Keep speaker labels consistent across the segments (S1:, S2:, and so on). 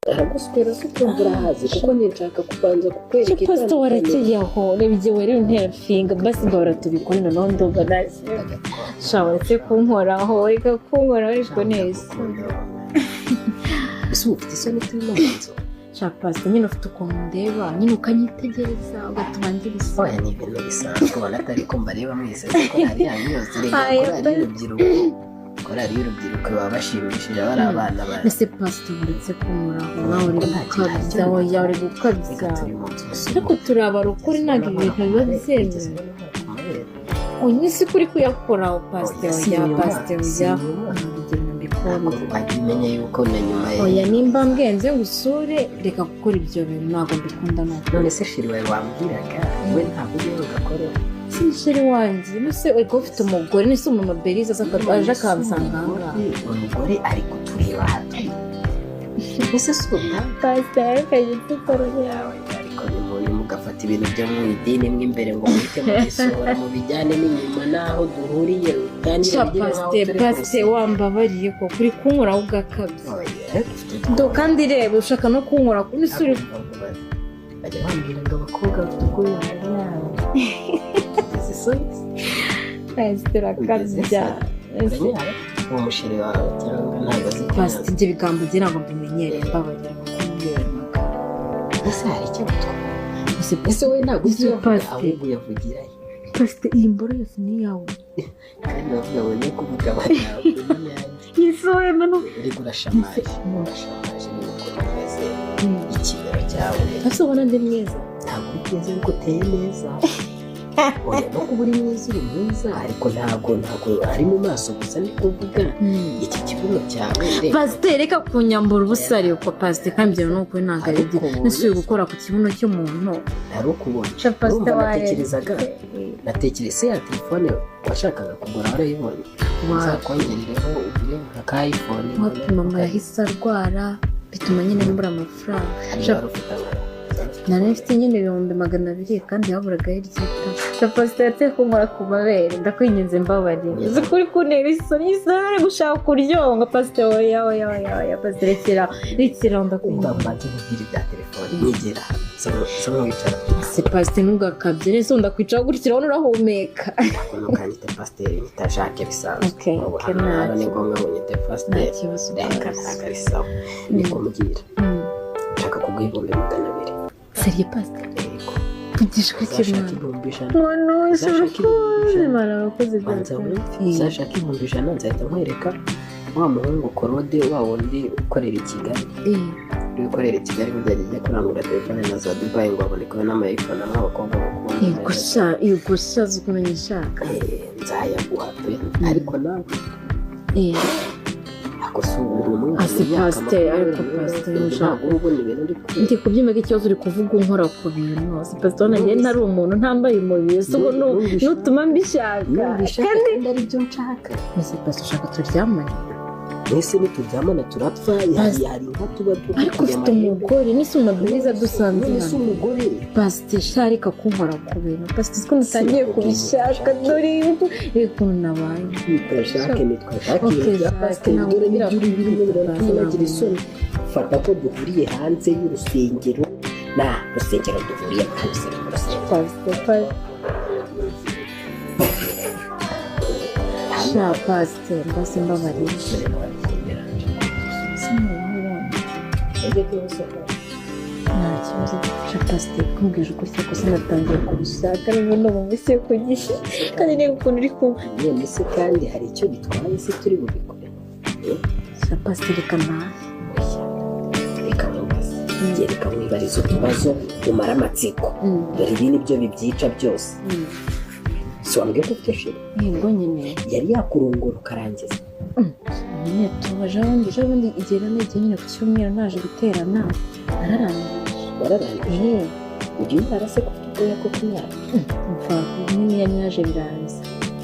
S1: Araguswera se ukumva urahazi, kuko njye nshaka kubanza kukwereka.
S2: Pastor, warakeye aho, reba igihe wari untera finga. Basi mbabara tubikore noneho, ndumva nasi sha, uretse kunkoraho, reka kunkoraho ariko neza.
S1: Ese ubu ufite isoni turi no mu nzu?
S2: Sha pastor, nyine ufite ukuntu ndeba nyine ukanyitegereza ugatuma ngira isoni.
S1: Oya, ni ibintu bisanzwe, ubona atari ko mbareba mwese, kuko korari yanyu yose, reka,
S2: Aya,
S1: korari y'urubyiruko, korari y'urubyiruko baba bashimishije, bari abana ba
S2: Ese pastor, uretse kunkoraho, nawe uri
S1: Nta kintu.
S2: gukabya, oya, uri gukabya.
S1: Reka, turi mu nzu gusa.
S2: Ariko turabara ukuri, ntabwo ibintu biba byemewe. Oya, si kuri kuyakoraho pastor.
S1: Oya, si
S2: Oya.
S1: inyuma,
S2: Pastor,
S1: si
S2: oya.
S1: inyuma.
S2: Urugero mbikunda.
S1: Wajya umenya yuko na nyuma ye.
S2: Oya, nimba mbwenze ngo usure, reka gukora ibyo bintu, ntabwo mbikunda nuko.
S1: None se chéri wawe wambwiraga, we ntabwo ujya ugakoreho?
S2: Si chéri wanjye, nuse ego ufite umugore, nese umama Beriza aza aje akansanga aha ngaha?
S1: Umugore ari kutureba hano, ese si ubu?
S2: Pastor, ariko igitutaro
S1: Yawe, ariko nimuntu mugafata ibintu byo mu idini mo imbere ngo muhite mubisohora mubijyane n'inyuma n'aho duhuriye, utangire
S2: Sha
S1: bigere nk'aho
S2: pastor,
S1: turi ku
S2: pastor,
S1: rusengero.
S2: Wambabariye ko kuri kunkoraho ugakabya.
S1: Oya, ufite
S2: Do kandi reba, ushaka no kunkora nese uri
S1: Bajya bambwira ngo abakobwa bafite ubwoya, ugeze isoni.
S2: Pastor, akabya.
S1: Uranyara uwo muchéri wawe cyangwa ntabwo azi ko?
S2: Pastor, ibyo bigambo bye ntabwo mbimenyereye, mbabarira kumbwira ayo magambo.
S1: Ese hari icyo agutwara?
S2: Ese
S1: Ese wowe ntabwo uzi
S2: Ese
S1: uyavuga?
S2: Pastor.
S1: Ahubwo uyavugira he?
S2: Pastor, iyi mboro yose ni iyawe?
S1: Kandi bavuga ngo ni kuvuga amagambo ni iyanjye.
S2: Ese manu.
S1: Uri urashamaje, urashamaje, ni ukuntu umeze, ikibero cyawe.
S2: Ese ubona ndi mwiza?
S1: Ntabwo uri mwiza, ariko uteye neza. Oya, no kuba uri mwiza, uri mwiza, ariko ntabwo ari mu maso gusa, ndi kuvuga iki kibuno cyawe, reba.
S2: Pasiteri, reka kunyambura ubusa ariko pasiteri, kandi ibyo ni ukuri, ntabwo ari byo.
S1: Ariko
S2: Nasubiye gukora ku kibuno cy'umuntu.
S1: Ntari ukubona.
S2: Sha pasiteri.
S1: Urumva, natekerezaga, natekereza ya telefone washakaga kugura warayibonye? Uzakongerereho ugure nka ka iPhone.
S2: Wapi, mama yahise arwara bituma nyine mbura amafaranga.
S1: Hano wari ufite angana?
S2: Nari mfite nyine 200,000 kandi haburagaho iryita. Sha pasiteri, ateye kunkora ku mabere, ndakwinginze mbabarira. Uzi kuri kuntera isoni, isoni ari gushaka kuryonga. Pasiteri, oya, oya, oya, oya, pasiteri, rekera, rekera, ndakwinginze.
S1: Umva, mbanze nkubwire ibya telefone, nyegera sa nkwicara.
S2: Se pasiteri, ntugakabye, nese ndakwicara gutya, urabona urahumeka.
S1: Ntukanyite pasiteri, nyita Jacques bisanzwe.
S2: Okay,
S1: Ubu
S2: okay,
S1: hano hano ni
S2: ntacyo.
S1: ngombwa ngo nyite
S2: Nta
S1: pasiteri?
S2: kibazo.
S1: Reka, ntabwo ari sawa. Niko mbwira, nshaka kuguha 200,000.
S2: Sérieux, pasiteri?
S1: Yego.
S2: Tugishwe
S1: Uzashaka
S2: kimwe.
S1: 100,000.
S2: Mwana,
S1: Uzashaka 100,000.
S2: Imana, abakozi.
S1: Banza wumve, uzashaka 100,000, nzahita nkwereka wa muhungu Korode, wa wundi ukorera i Kigali, uri ukorera i Kigali, burya ajya kurangura telefone na za Dubayi ngo aboneke n'ama iPhone amwe abakobwa bakunda.
S2: Yego sha, yego sha, uzi ukuntu nyishaka.
S1: Eh, nzayaguha pe, ariko nawe ako si ubu uri umwana
S2: Ase
S1: imyaka
S2: pasiteri, ariko
S1: 22,
S2: pasiteri,
S1: ntabwo uba ubona ibintu uri kwiga.
S2: Ndi kubyumva ko ikibazo uri kuvuga unkora ku bintu. Si pasiteri, nanjye ntari umuntu ntambaye umubiri, si ubwo nutuma mbishaka.
S1: Nubishaka
S2: Kandi
S1: kandi ari byo nshaka.
S2: Ese pasiteri, ushaka turyamane?
S1: Mwese nituryamana turapfa, hari inka tuba
S2: Ariko ufite umugore, n'isi umabwiriza dusanze
S1: None se
S2: hano.
S1: umugore?
S2: Pasiteri sha, reka kunkora ku bintu. Pasiteri, ukuntu utangiye kubishaka, dore reka ukuntu nabaye.
S1: Nitwa Jacques, nitwa Jacques.
S2: Okay,
S1: Ibintu bya
S2: Jacques,
S1: pasiteri,
S2: ntabwo
S1: dore
S2: ngira
S1: nibyo uri birimo biratuma
S2: Pasiteri,
S1: nagira isoni. Fata ko duhuriye hanze y'urusengero, nta rusengero duhuriyemo, hano si mu rusengero.
S2: Pasiteri, pasiteri sha, pasiteri, mbese mbabarira. Nta kibazo sha pasiteri, kumbwira gutya gusa natangiye kubishaka, niba numvise ku gihe kandi niba ukuntu uri kumwe.
S1: None se kandi hari icyo bitwaye se turi bubikore?
S2: Sha pasiteri, reka nawe.
S1: Oya, reka nkubaze. Njye reka nkwibarize utubazo umara amatsiko. Dore ibi nibyo bibyica byose. Si wambwiye ko ufite chéri?
S2: Yego nyine.
S1: Yari yakurongora ukarangiza?
S2: Nyine tubaje abundi, ejo bundi igihe n'igihe nyine ku cyumweru naje guterana, nararangije.
S1: Wararangije?
S2: Eh.
S1: Ujya unyara se, ko ufite ubwoya bwo kunyara?
S2: Mva nyine iyo naje biraza.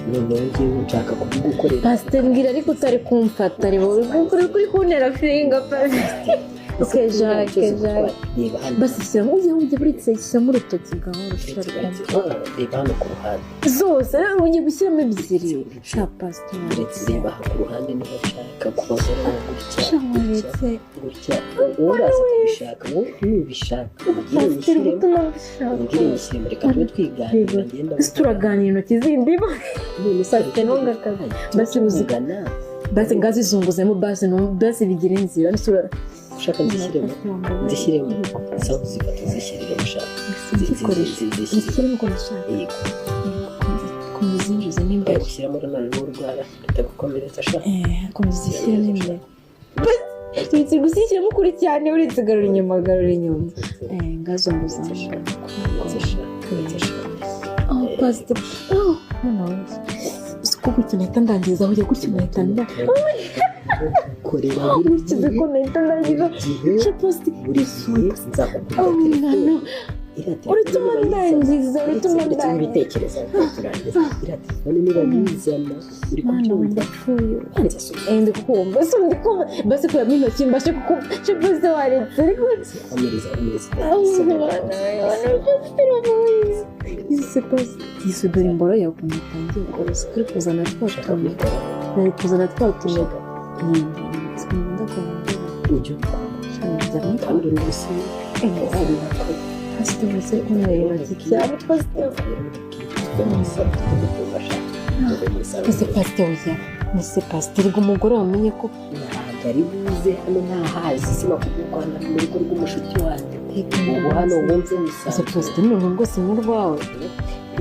S1: Noneho ngewe nshaka kubigukorera.
S2: Pasiteri, mbwira, ariko utari kumfata, reba uri kuntera firinga, pasiteri. Ok, Jacques, Jacques.
S1: Reba hano.
S2: Basi shyiramo, ujya buretse shyiramo urutoki gahoro sharwamo.
S1: Reba hano ku ruhande.
S2: Zose ugiye gushyiramo ebyiri. Sha pasiteri.
S1: Uretse reba aha ku ruhande niba ushaka kubaza gutya.
S2: Sha waretse.
S1: Gutya wowe uraza kubishaka, wowe nubishaka umbwire.
S2: Pasiteri
S1: Nyishyiremo.
S2: gutuma mbishaka.
S1: Umbwire nyishyiremo, reka tube twiganira ngenda.
S2: Ese turaganira intoki zindi?
S1: None se
S2: Pasiteri ntugakaze. Basi
S1: tuvugana.
S2: Basi ngazizunguzemo, basi basi bigire inzira.
S1: Ushaka nzishyiremo, nzishyiremo, sawa, uzifata uzishyirire ushaka.
S2: Nzikoresha, nzishyiremo uko mbishaka.
S1: Yego.
S2: Komeza uzinjizemo imbere.
S1: Ushyiramo runana n'urwara rutagukomeretsa sha.
S2: Komeza uzishyiremo imbere. Uretse gushyiramo kuri cyane, uretse garura inyuma, garura inyuma. Ngazunguza.
S1: Uretse sha, uretse sha.
S2: Oh, pastor. Oh, mwana we. Uzi ko gutya nahita ndangiza, aho gutya nahita ndangiza.
S1: Korera buri
S2: Gutya uzi ko nahita ndangiza.
S1: gihe.
S2: Sha pastor.
S1: Buri gihe nzakugurira
S2: Oh,
S1: telefone.
S2: mwana.
S1: Iriya telefone
S2: Uratuma
S1: niba yizana,
S2: ndangiza, uratuma
S1: uretse
S2: ndangiza.
S1: n'ibitekerezo turangiza, iriya telefone niba yizana, uri
S2: Mwana we,
S1: kubyumva?
S2: ndapfuye.
S1: Banza subiza.
S2: Ndi kukumva. Ese ndi kumva. Basi kuramo intoki mbashe kukumva. Sha pastor waretse. Ariko
S1: Amiriza, amiriza.
S2: Oh, mwana we, mwana we, pastor wabaye. Ese pastor. Yesu, dore imboro yawe ukuntu itangiye rwose. Kuri kuzana twa
S1: Ushaka
S2: tuntu.
S1: kubikora?
S2: Nari kuzana twa tuntu.
S1: Ushaka
S2: Sinkunda kumva.
S1: Ujya ubikora kandi uri gusinya.
S2: Pastor uretse kunywera intoki cyane, pastor. Ese pastor, oya. Ese pastor, ubwo umugore wamenye ko
S1: Ntabwo ari buze hano, ntahazi. Sinakubwiye ko hano ari mu rugo rw'umushuti wanjye? Ubu hano wumve
S2: Ese
S1: wisanzuye.
S2: pastor, noneho rwose n'urwawe.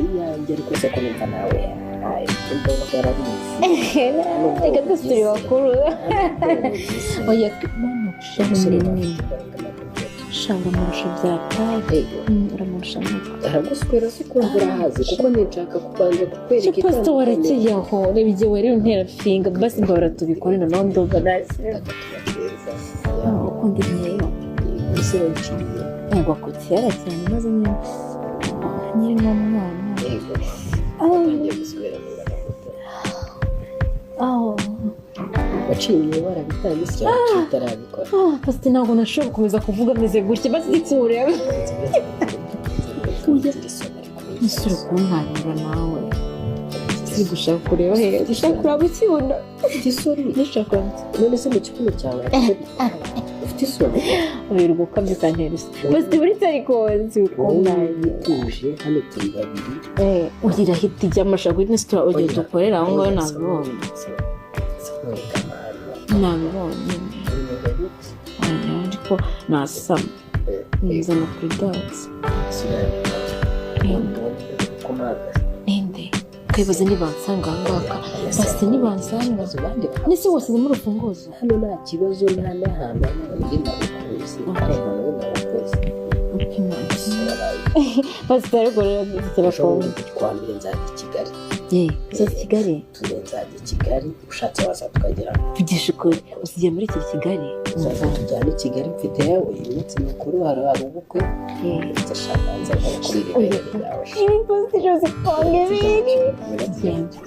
S1: Iyanjye, ariko se ko numva nawe ndabona ko yarabizi.
S2: Reka twese turi bakuru. Oya, mama,
S1: Umusore wawe
S2: nini.
S1: afite imbaraga nakubwiye.
S2: Sha, uramurusha byataye. Uramurusha nuko.
S1: Araguswera se ukumva urahazi, kuko ninshaka kubanza kukwereka
S2: Sha pastor, warakeye aho. Reba igihe wari untera finga. Basi mbabara tubikore noneho ndumva nashira. Ukunda imyeyo?
S1: Ese waciye?
S2: Yego, ko kera cyane, maze nyine nkiri n'umwana.
S1: Yego, utangiye guswera mungana gute?
S2: Aho.
S1: Waciye imyeyo warabitangiye se cyangwa waciye utarabikora?
S2: Ah, pastor, ntabwo nashobora gukomeza kuvuga ameze gutya. Basi gikure. Ese uri kuntanyura nawe? Uri gushaka kureba he? Gushaka kureba ukibona?
S1: Ufite isoni.
S2: Ndashaka kureba mu kibuno.
S1: None se mu kibuno cyawe ufite isoni?
S2: Wirirwa ukabye ukantera isoni. Pastor, buretse ariko nzi
S1: Wowe
S2: kuntanyura.
S1: utuje, hano turi babiri.
S2: Ugira hita ijya amashaka kuri resitora ugiye dukorera aho ngaho, nabibonye. Nabibonye. Oya, ariko nasama. Nzana kuri danse. Ninde? Kwibaza nibansanga aha ngaha. Pastor, nibansanga. Nese wasizemo urufunguzo?
S1: Hano nta kibazo, nta n'ahantu ndi nabukuzi, hari umuntu nabukuzi.
S2: Pastor, ariko rero
S1: Ejo
S2: telefone.
S1: bundi kuwa mbere nzajya i Kigali.
S2: Ye, uzaza i Kigali?
S1: Tuze nzajya i Kigali, ushatse waza tukagera.
S2: Tugisha ukuri. Usigiye muri iki Kigali?
S1: Uzaza tujyane i Kigali, mfite yawe iminsi mikuru, hari ubukwe. Ndetse shaka nza kuri iri bere ryawe.
S2: Ibi pastor yose kwanga ibiri.
S1: Tugenda.